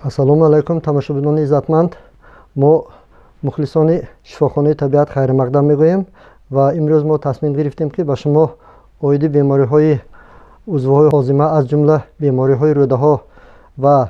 Ассалому алайкум, тамошобинони иззатманд. Мо мухлисони шифохонаи табиат хайрмақдам мегӯем ва имрӯз мо тасмим гирифтем, ки ба шумо оиди бемориҳои узвҳои ҳозима, аз ҷумла бемориҳои рӯдаҳо ва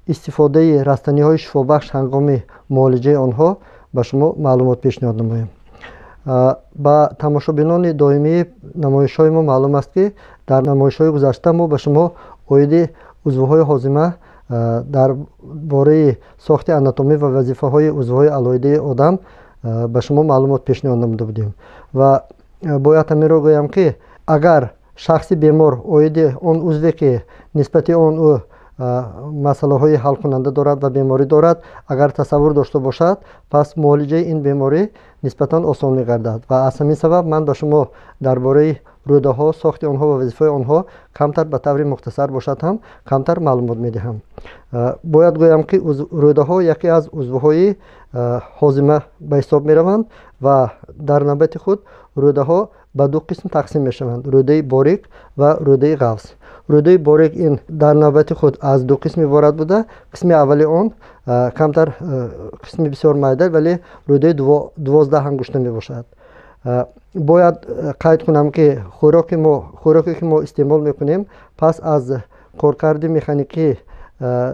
истифодаи растаниҳои шифобахш ҳангоми муолиҷаи онҳо ба шумо маълумот пешниҳод намоем. Ба тамошобинони доимии намоишҳои мо маълум аст, ки дар намоишҳои гузашта мо ба шумо оиди узвҳои ҳозима, дар бораи сохти анатомӣ ва вазифаҳои узвҳои алоҳидаи одам ба шумо маълумот пешниҳод намуда будем. Ва бояд ҳаминро гӯям, ки агар шахси бемор оиди он узве, ки нисбати он ӯ масъалаҳои ҳалкунанда дорад ва беморӣ дорад, агар тасаввур дошта бошад, пас муолиҷаи ин беморӣ нисбатан осон мегардад. Ва аз ҳамин сабаб ман ба шумо дар бораи рӯдаҳо, сохти онҳо ва вазифаи онҳо камтар, ба таври мухтасар бошад ҳам, камтар маълумот медиҳам. Бояд гӯям, ки рӯдаҳо яке аз узвҳои ҳозима ба ҳисоб мераванд ва дар навбати худ рӯдаҳо ба ду қисм тақсим мешаванд: рӯдаи борик ва рӯдаи ғафз. Рӯдаи борик ин дар навбати худ аз ду қисм иборат буда, қисми аввали он камтар, қисми бисёр майда, вале рӯдаи 12 ангушта мебошад. Бояд қайд кунам, ки хӯроке, ки мо истеъмол мекунем, пас аз коркарди механикӣ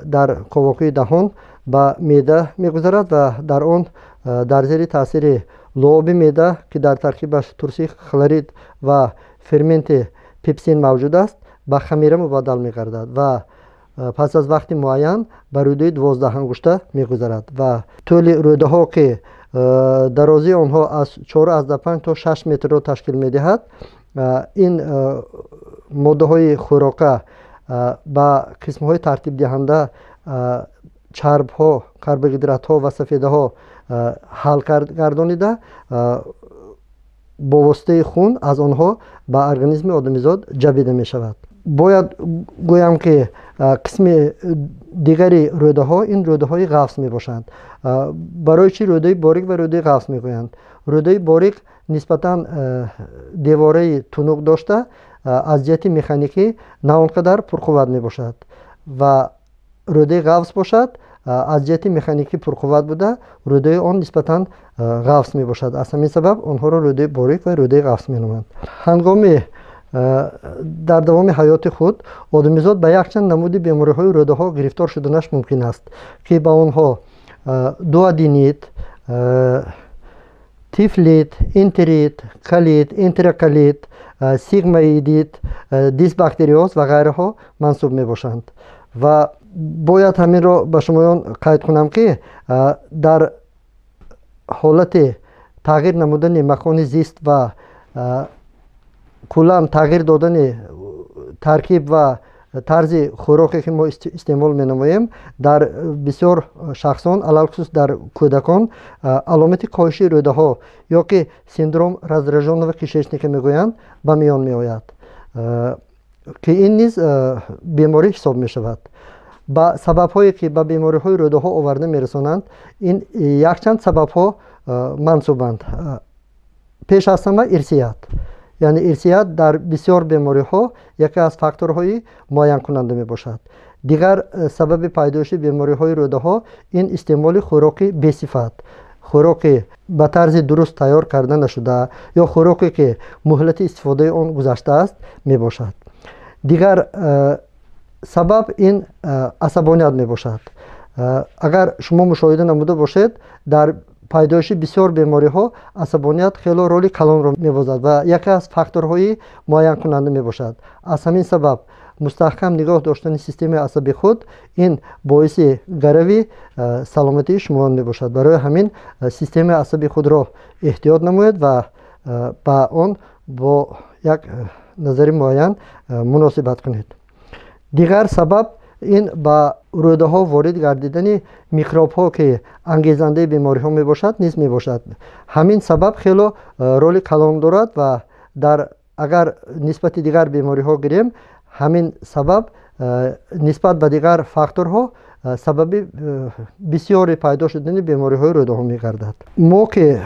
дар ковокии даҳон ба меъда мегузарад ва дар он дар зери таъсири луоби меъда, ки дар таркибаш турсии хлорид ва ферменти пепсин мавҷуд аст, ба хамира мубаддал мегардад ва пас аз вақти муайян ба рӯдаи 12 ангушта мегузарад. Ва тӯли рӯдаҳо, ки дарозии онҳо аз 4,5 то 6 метрро ташкил медиҳад, ин моддаҳои хӯрока ба қисмҳои тартибдиҳанда, чарбҳо, карбогидратҳо ва сафедаҳо ҳал гардонида, бо воситаи хун аз онҳо ба организми одамизод ҷабида мешавад. Бояд гӯям, ки қисми дигари рӯдаҳо ин рӯдаҳои ғафз мебошанд. Барои чӣ рӯдаи борик ва рӯдаи ғафз мегӯянд? Рӯдаи борик нисбатан девораи тунук дошта, аз ҷиҳати механикӣ на он қадар пурқувват мебошад ва рӯдаи ғафз бошад, аз ҷиҳати механикӣ пурқувват буда, рӯдаи он нисбатан ғафз мебошад. Аз ҳамин сабаб онҳоро рӯдаи борик ва рӯдаи ғафз меноманд. Ҳангоми дар давоми ҳаёти худ одамизод ба якчанд намуди бемориҳои рӯдаҳо гирифтор шуданаш мумкин аст, ки ба онҳо дуоденит, тифлит, энтерит, колит, энтероколит, сигмоидит, дисбактериоз ва ғайраҳо мансуб мебошанд. Ва бояд ҳаминро ба шумоён қайд кунам, ки дар ҳолати тағйир намудани макони зист ва куллан тағйир додани таркиб ва тарзи хӯроке, ки мо истеъмол менамоем, дар бисёр шахсон, алалхусус дар кӯдакон, аломати коҳиши рӯдаҳо ё ки синдром раздражённого кишечника мегӯянд, ба миён меояд, ки ин низ беморӣ ҳисоб мешавад. Ба сабабҳое, ки ба бемориҳои рӯдаҳо оварда мерасонанд, ин якчанд сабабҳо мансубанд. Пеш аз ҳама ирсият, яъне ирсият дар бисёр бемориҳо яке аз факторҳои муайянкунанда мебошад. Дигар сабаби пайдоиши бемориҳои рӯдаҳо ин истеъмоли хӯроки бесифат, хӯроке ба тарзи дуруст тайёр карда нашуда ё хӯроке, ки муҳлати истифодаи он гузаштааст, мебошад. Дигар сабаб ин асабоният мебошад. Агар шумо мушоҳида намуда бошед, дар пайдоиши бисёр бемориҳо асабоният хело роли калонро мебозад ва яке аз факторҳои муайянкунанда мебошад. Аз ҳамин сабаб мустаҳкам нигоҳ доштани системаи асаби худ ин боиси гарави саломатии шумоён мебошад. Барои ҳамин системаи асаби худро эҳтиёт намоед ва ба он бо як назари муайян муносибат кунед. Дигар сабаб ин ба рӯдаҳо ворид гардидани микробҳо, ки ангезандаи бемориҳо мебошад, низ мебошад. Ҳамин сабаб хело роли калон дорад ва дар агар нисбати дигар бемориҳо гирем, ҳамин сабаб нисбат ба дигар факторҳо сабаби бисёре пайдо шудани бемориҳои рӯдаҳо мегардад. Мо ки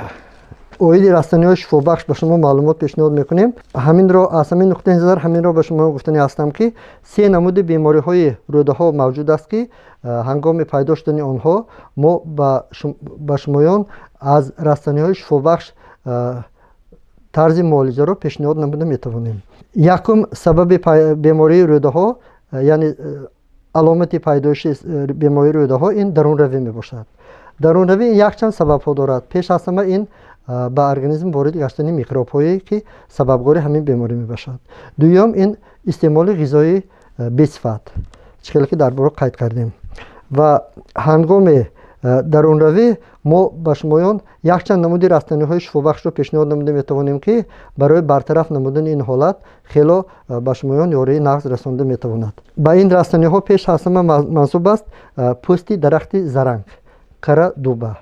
Оиди растаниҳои шифобахш ба шумо маълумот пешниҳод мекунем. Ҳаминро аз ҳамин нуқтаи назар ҳаминро ба шумо гуфтанӣ ҳастам, ки се намуди бемориҳои рӯдаҳо мавҷуд аст, ки ҳангоми пайдо шудани онҳо мо ба шумоён аз растаниҳои шифобахш тарзи муолиҷаро пешниҳод намуда метавонем. Якум сабаби бемории рӯдаҳо, яъне аломати пайдоиши бемории рӯдаҳо, ин дарунравӣ мебошад. Дарунравӣ якчанд сабабҳо дорад. Пеш аз ҳама ин ба организм ворид гаштани микробҳое, ки сабабгори ҳамин беморӣ мебошад. Дуюм ин истеъмоли ғизои бесифат, чӣ хеле ки дар боло қайд кардем. Ва ҳангоми дарунравӣ мо ба шумоён якчанд намуди растаниҳои шифобахшро пешниҳод намуда метавонем, ки барои бартараф намудани ин ҳолат хело ба шумоён ёрии нағз расонда метавонад. Ба ин растаниҳо пеш аз ҳама мансуб аст пӯсти дарахти заранг, кора дуба.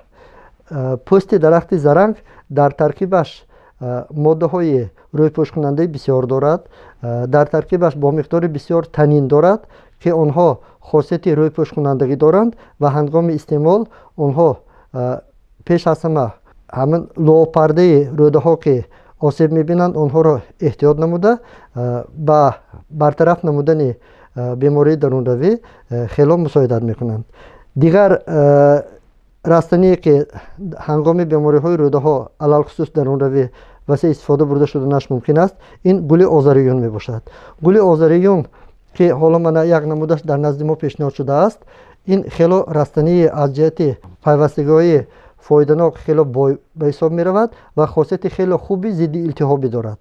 Пӯсти дарахти заранг дар таркибаш моддаҳои рӯйпӯшкунандаи бисёр дорад, дар таркибаш бо миқдори бисёр танин дорад, ки онҳо хосияти рӯйпӯшкунандагӣ доранд ва ҳангоми истеъмол онҳо пеш аз ҳама ҳамин лоопардаи рӯдаҳо, ки осеб мебинанд, онҳоро эҳтиёт намуда ба бартараф намудани бемории дарунравӣ хело мусоидат мекунанд. Дигар растание, ки ҳангоми бемориҳои рӯдаҳо, алалхусус дарунравӣ, васеъ истифода бурда шуданаш мумкин аст, ин гули озариюн мебошад. Гули озариюн, ки ҳоло мана як намудаш дар назди мо пешниҳод шудааст, ин хело растании аз ҷиҳати пайвастагиҳои фоиданок хело бой ба ҳисоб меравад ва хосияти хело хуби зидди илтиҳобӣ дорад.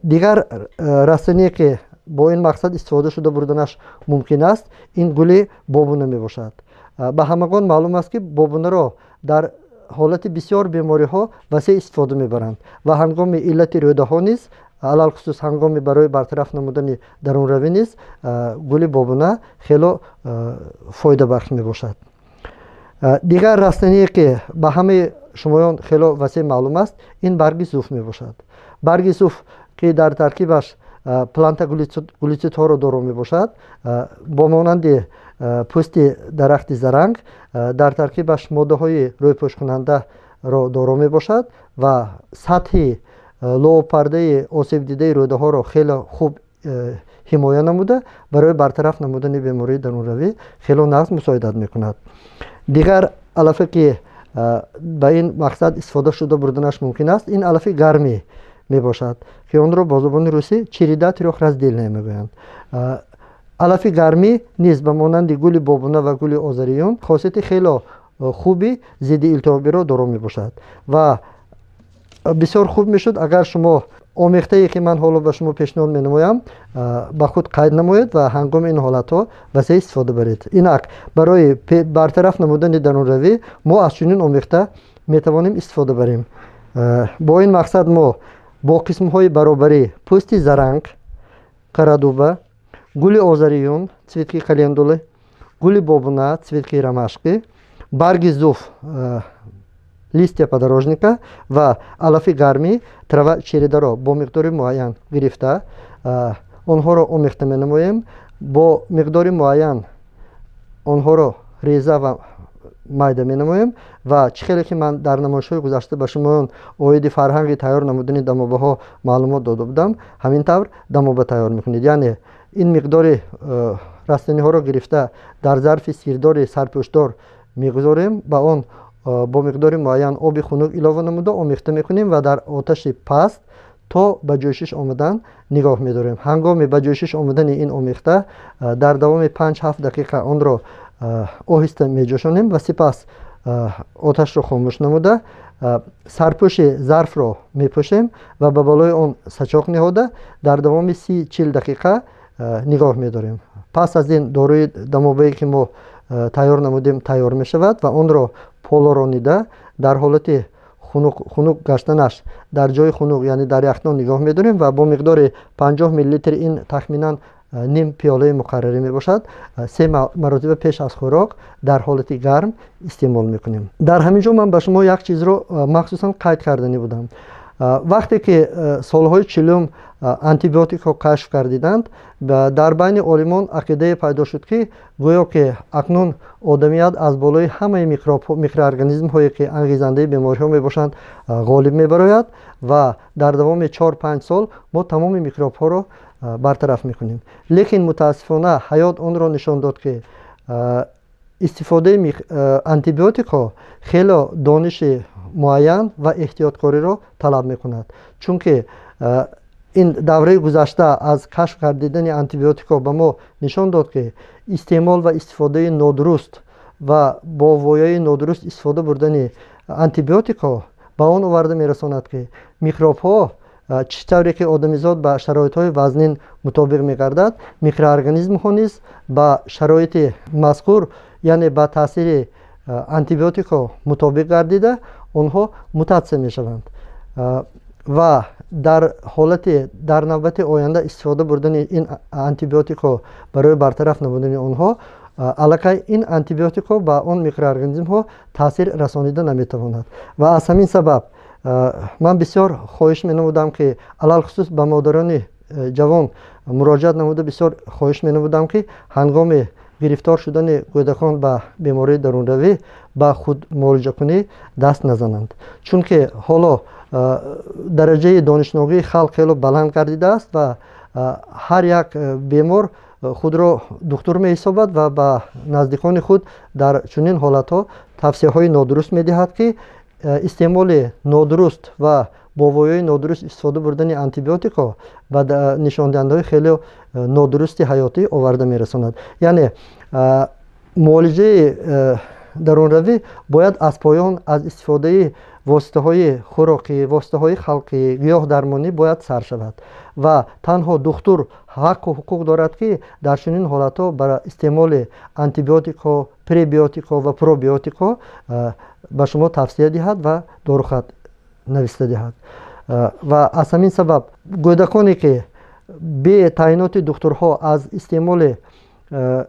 Дигар растание, ки бо ин мақсад истифода шуда бурданаш мумкин аст, ин гули бобуна мебошад. Ба ҳамагон маълум аст, ки бобунаро дар ҳолати бисёр бемориҳо васеъ истифода мебаранд ва ҳангоми иллати рӯдаҳо низ, алалхусус ҳангоми барои бартараф намудани дарунравӣ низ гули бобуна хело фоидабахш мебошад. Дигар растание, ки ба ҳамаи шумоён хело васеъ маълум аст, ин барги зуф мебошад. Барги зуф, ки дар таркибаш плантагликозидҳоро доро мебошад, бо монанди пӯсти дарахти заранг дар таркибаш моддаҳои рӯйпӯшкунандаро доро мебошад ва сатҳи лоопардаи осебдидаи рӯдаҳоро хеле хуб ҳимоя намуда барои бартараф намудани бемории дарунравӣ хело нағз мусоидат мекунад. Дигар алафе, ки ба ин мақсад истифода шуда бурданаш мумкин аст, ин алафи гармӣ мебошад, ки онро бо забони русӣ череда трёхраздельная мегӯянд. Алафи гармӣ низ ба монанди гули бобуна ва гули озариюн хосияти хело хуби зидди илтиҳобиро доро мебошад ва бисёр хуб мешуд, агар шумо омехтае, ки ман ҳоло ба шумо пешниҳод менамоям, ба худ қайд намоед ва ҳангоми ин ҳолатҳо васеъ истифода баред. Инак барои бартараф намудани дарунравӣ мо аз чунин омехта метавонем истифода барем. Бо ин мақсад мо бо қисмҳои баробарӣ пӯсти заранг, кора дуба, гули озариюн, цветки календулы, гули бобуна, цветки ромашки, барги зуф, листья подорожника ва алафи гармӣ, трава чередаро бо миқдори муайян гирифта онҳоро омехта менамоем, бо миқдори муайян онҳоро реза ва майда менамоем. Ва чӣ хеле ки ман дар намоишҳои гузашта ба шумоён оиди фарҳанги тайёр намудани дамобаҳо маълумот дода будам, ҳамин тавр дамоба тайёр мекунед. Яъне ин миқдори растаниҳоро гирифта дар зарфи сирдори сарпӯшдор мегузорем, ба он бо миқдори муайян оби хунук илова намуда омехта мекунем ва дар оташи паст то ба ҷӯшиш омадан нигоҳ медорем. Ҳангоми ба ҷӯшиш омадани ин омехта дар давоми 5-7 дақиқа онро оҳиста меҷӯшонем ва сипас оташро хомӯш намуда сарпӯши зарфро мепӯшем ва ба болои он сачоқ ниҳода дар давоми 30-40 дақиқа нигоҳ медорем. Пас аз ин доруи дамобае, ки мо тайёр намудем, тайёр мешавад ва онро полоронида дар ҳолати хунук гаштанаш дар ҷои хунук, яъне дар яхдон нигоҳ медорем ва бо миқдори 50 миллилитр, ин тахминан ним пиёлаи муқаррарӣ мебошад, се маротиба пеш аз хӯрок дар ҳолати гарм истеъмол мекунем. Дар ҳамин ҷо ман ба шумо як чизро махсусан қайд карданӣ будам. Вақте ки солҳои 40 антибиотикҳо кашф гардиданд, дар байни олимон ақидае пайдо шуд, ки гӯё ки акнун одамият аз болои ҳамаи микроорганизмҳое, ки ангезандаи бемориҳо мебошанд, ғолиб мебарояд ва дар давоми 4-5 сол мо тамоми микробҳоро бартараф мекунем. Лекин мутаассифона ҳаёт онро нишон дод, ки истифодаи антибиотикҳо хело дониши муайян ва эҳтиёткориро талаб мекунад, чунки ин давраи гузашта аз кашф гардидани антибиотикҳо ба мо нишон дод, ки истеъмол ва истифодаи нодуруст ва бо вояи нодуруст истифода бурдани антибиотикҳо ба он оварда мерасонад, ки микробҳо чӣ тавре ки одамизод ба шароитҳои вазнин мутобиқ мегардад, микроорганизмҳо низ ба шароити мазкур, яъне ба таъсири антибиотикҳо мутобиқ гардида, онҳо мутатсия мешаванд ва дар ҳолати дар навбати оянда истифода бурдани ин антибиотикҳо барои бартараф намудани онҳо, аллакай ин антибиотикҳо ба он микроорганизмҳо таъсир расонида наметавонад. Ва аз ҳамин сабаб ман бисёр хоҳиш менамудам, ки алалхусус ба модарони ҷавон муроҷиат намуда, бисёр хоҳиш менамудам, ки ҳангоми гирифтор шудани кӯдакон ба бемории дарунравӣ ба худмуолиҷакунӣ даст назананд, чунки ҳоло дараҷаи донишногии халқ хело баланд гардидааст ва ҳар як бемор худро духтур меҳисобад ва ба наздикони худ дар чунин ҳолатҳо тавсияҳои нодуруст медиҳад, ки истеъмоли нодуруст ва бо вояи нодуруст истифода бурдани антибиотикҳо ба нишондиҳандаҳои хеле нодурусти ҳаётӣ оварда мерасонад. Яъне муолиҷаи дарунравӣ бояд аз поён аз истифодаи воситаҳои хӯрокӣ, воситаҳои халқӣ, гиёҳдармонӣ бояд сар шавад ва танҳо духтур ҳаққу ҳуқуқ дорад, ки дар чунин ҳолатҳо ба истеъмоли антибиотикҳо, пребиотикҳо ва пробиотикҳо ба шумо тавсия диҳад ва дорухат нависта диҳад. Ва аз ҳамин сабаб кӯдаконе, ки бе таъиноти духтурҳо аз истеъмоли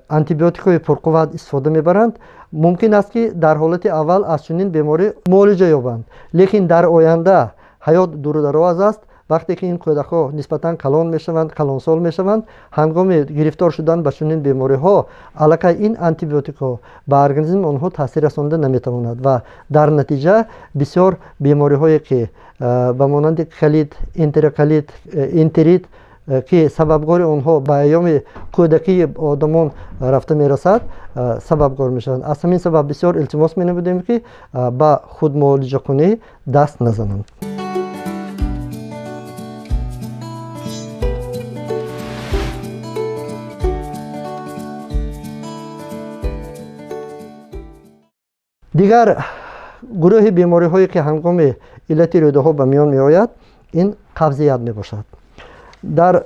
антибиотикҳои пурқувват истифода мебаранд, мумкин аст, ки дар ҳолати аввал аз чунин беморӣ муолиҷа ёбанд, лекин дар оянда ҳаёт дурудароз аст. Вақте ки ин кӯдакҳо нисбатан калон мешаванд, калонсол мешаванд, ҳангоми гирифтор шудан ба чунин бемориҳо аллакай ин антибиотикҳо ба организми онҳо таъсир расонда наметавонад ва дар натиҷа бисёр бемориҳое, ки ба монанди колит, энтероколит, энтерит, ки сабабгори онҳо ба айёми кӯдакии одамон рафта мерасад, сабабгор мешаванд. Аз ҳамин сабаб бисёр илтимос менамудем, ки ба худмуолиҷакунӣ даст назананд. Дигар гурӯҳи бемориҳое, ки ҳангоми иллати рӯдаҳо ба миён меояд, ин қабзият мебошад. Дар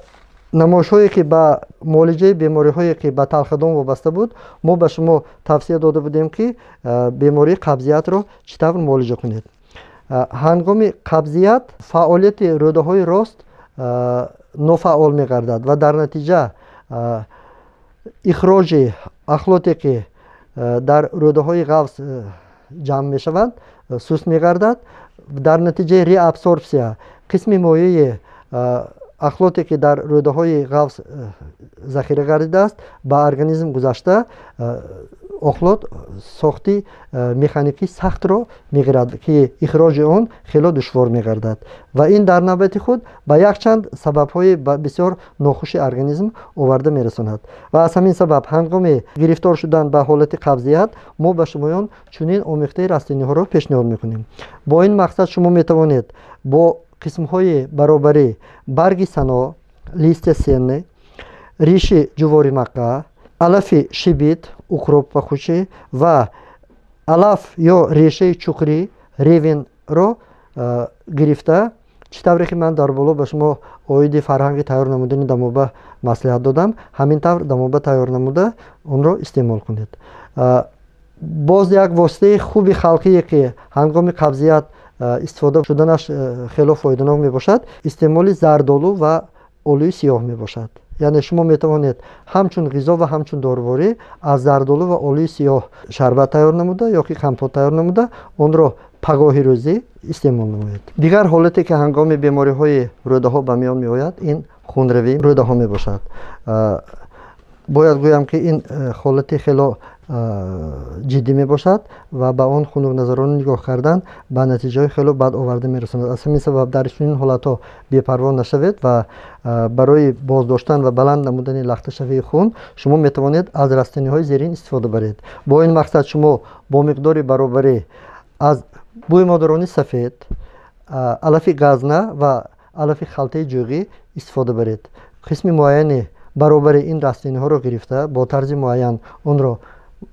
намоишҳое, ки ба муолиҷаи бемориҳое, ки ба талхадон вобаста буд, мо ба шумо тавсия дода будем, ки бемории қабзиятро чӣ тавр муолиҷа кунед. Ҳангоми қабзият фаъолияти рӯдаҳои рост нофаъол мегардад ва дар натиҷа ихроҷи ахлоте, ки дар рӯдаҳои ғафз ҷамъ мешаванд, суст мегардад. Дар натиҷаи реабсорбсия қисми моеи ахлоте, ки дар рӯдаҳои ғафз захира гардидааст, ба организм гузашта, охлот сохти механикии сахтро мегирад, ки ихроҷи он хело душвор мегардад ва ин дар навбати худ ба якчанд сабабҳои бисёр нохуши организм оварда мерасонад. Ва аз ҳамин сабаб ҳангоми гирифтор шудан ба ҳолати қабзият мо ба шумоён чунин омехтаи растаниҳоро пешниҳод мекунем. Бо ин мақсад шумо метавонед бо қисмҳои баробарӣ барги сано, листья сены, риши ҷуворимакка, алафи шибит, укроп пахучӣ ва алаф ё решаи чуқрӣ ревенро гирифта, чӣ тавре ки ман дар боло ба шумо оиди фарҳанги тайёр намудани дамоба маслиҳат додам, ҳамин тавр дамоба тайёр намуда онро истеъмол кунед. Боз як воситаи хуби халқие, ки ҳангоми қабзият истифода шуданаш хело фоиданок мебошад, истеъмоли зардолу ва олӯи сиёҳ мебошад. Яъне шумо метавонед ҳамчун ғизо ва ҳамчун доруворӣ аз зардолу ва олӯи сиёҳ шарбат тайёр намуда ё ки компот тайёр намуда онро пагоҳи рӯзӣ истеъмол намоед. Дигар ҳолате ки ҳангоми бемориҳои рӯдаҳо ба миён меояд, ин хунравии рӯдаҳо мебошад. Бояд гӯям, ки ин ҳолати хело ҷиддӣ мебошад ва ба он хунукназарона нигоҳ кардан ба натиҷаҳои хело бад оварда мерасонад. Аз ҳамин сабаб дар чунин ҳолатҳо бепарво нашавед ва барои боздоштан ва баланд намудани лахташавии хун шумо метавонед аз растаниҳои зерин истифода баред. Бо ин мақсад шумо бо миқдори баробарӣ аз бӯи модарони сафед, алафи газна ва алафи халтаи ҷӯғӣ истифода баред. Қисми муайяни баробари ин растаниҳоро гирифта бо тарзи муайян онро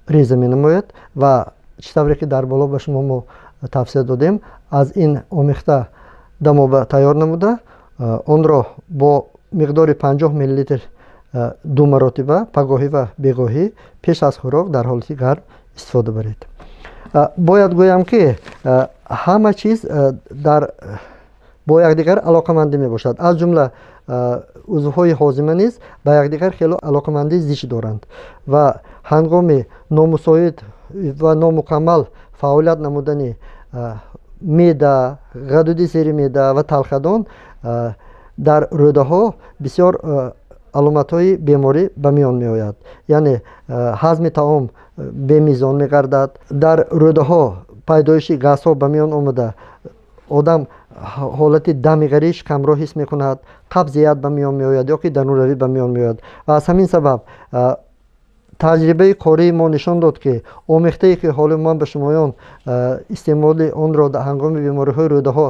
реза менамояд ва чӣ тавре ки дар боло ба шумо мо тавсия додем, аз ин омехта дамоба тайёр намуда онро бо миқдори 50 миллилитр ду маротиба пагоҳӣ ва бегоҳӣ пеш аз хӯрок дар ҳолати гарм истифода баред. Бояд гӯям, ки ҳама чиз дар бо якдигар алоқамандӣ мебошад. Аз ҷумла узвҳои ҳозима низ ба якдигар хело алоқамандии зич доранд ва ҳангоми номусоид ва номукаммал фаъолият намудани меъда, ғадуди зери меъда ва талхадон дар рӯдаҳо бисёр аломатҳои беморӣ ба миён меояд. Яъне ҳазми таом бемизон мегардад, дар рӯдаҳо пайдоиши газҳо ба миён омада, одам ҳолати дамигарии шикамро ҳис мекунад, қабзият ба миён меояд ё ки дарунравӣ ба миён меояд. Ва аз ҳамин сабаб таҷрибаи кории мо нишон дод, ки омехтае ки ҳоло ман ба шумоён истеъмоли онро дар ҳангоми бемориҳои рӯдаҳо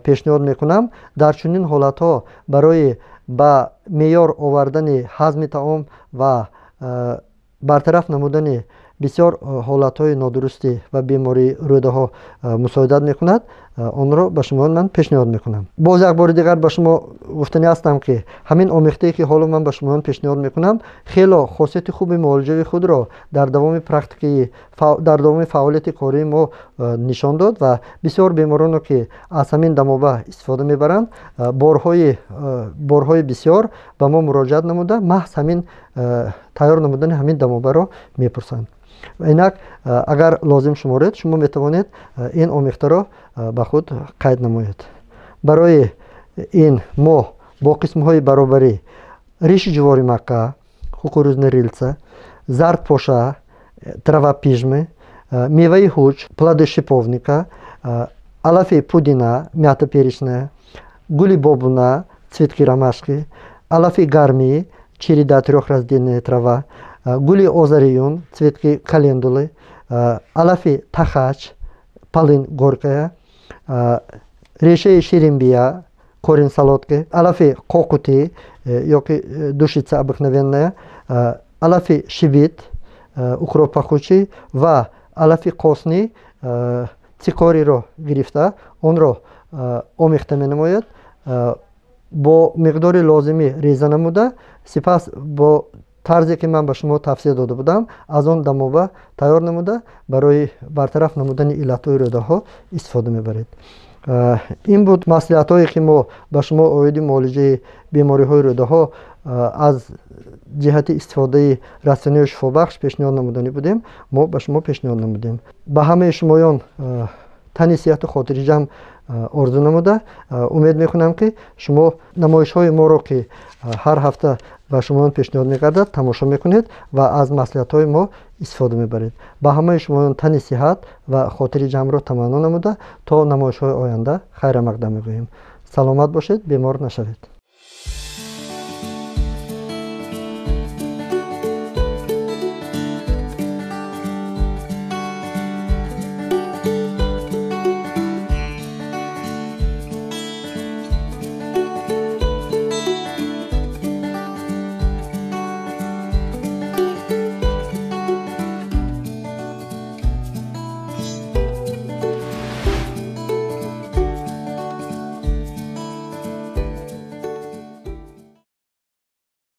пешниҳод мекунам, дар чунин ҳолатҳо барои ба меъёр овардани ҳазми таом ва бартараф намудани бисёр ҳолатҳои нодурустӣ ва бемории рӯдаҳо мусоидат мекунад, онро ба шумо ман пешниҳод мекунам. Боз як бори дигар ба шумо гуфтанӣ ҳастам, ки ҳамин омехтае ки ҳоло ман ба шумоён пешниҳод мекунам, хело хосияти хуби муолиҷавии худро дар давоми практикаи, дар давоми фаъолияти кории мо нишон дод ва бисёр бемороно ки аз ҳамин дамоба истифода мебаранд, борҳои бисёр ба мо муроҷиат намуда, маҳз ҳамин тайёр намудани ҳамин дамобаро мепурсанд. Инак, агар лозим шуморед, шумо метавонед ин омехтаро ба худ қайд намоед. Барои ин мо бо қисмҳои баробарӣ риши ҷувори макка, кукурузная рыльца, зардпоша, трава пижмы, меваи ҳуҷ, плоды шиповника, алафи пудина, мята перечная, гули бобуна, цветки ромашки, алафи гармӣ, череда трехраздельная трава, гули озариюн, цветки календулы, алафи тахач, полынь горькая, решаи ширинбия, корень солодки, алафи қоқутӣ ёки душица обыкновенная, алафи шибит, укроп пахучий ва алафи қосни, цикориро гирифта онро омехта менамояд, бо миқдори лозимӣ реза намуда, сипас бо тарзе ки ман ба шумо тавсия дода будам, аз он дамоба тайёр намуда барои бартараф намудани иллатҳои рӯдаҳо истифода мебаред. Ин буд маслиҳатҳое ки мо ба шумо оиди муолиҷаи бемориҳои рӯдаҳо аз ҷиҳати истифодаи растаниҳои шифобахш пешниҳод намуданӣ будем, мо ба шумо пешниҳод намудем. Ба ҳамаи шумоён тани сиҳату хотириҷамъ орзу намуда, умед мекунам, ки шумо намоишҳои моро, ки ҳар ҳафта ба шумоён пешниҳод мегардад, тамошо мекунед ва аз маслиҳатҳои мо истифода мебаред. Ба ҳамаи шумоён тани сиҳат ва хотири ҷамъро таманно намуда, то намоишҳои оянда хайрамақдам мегӯем. Саломат бошед, бемор нашавед.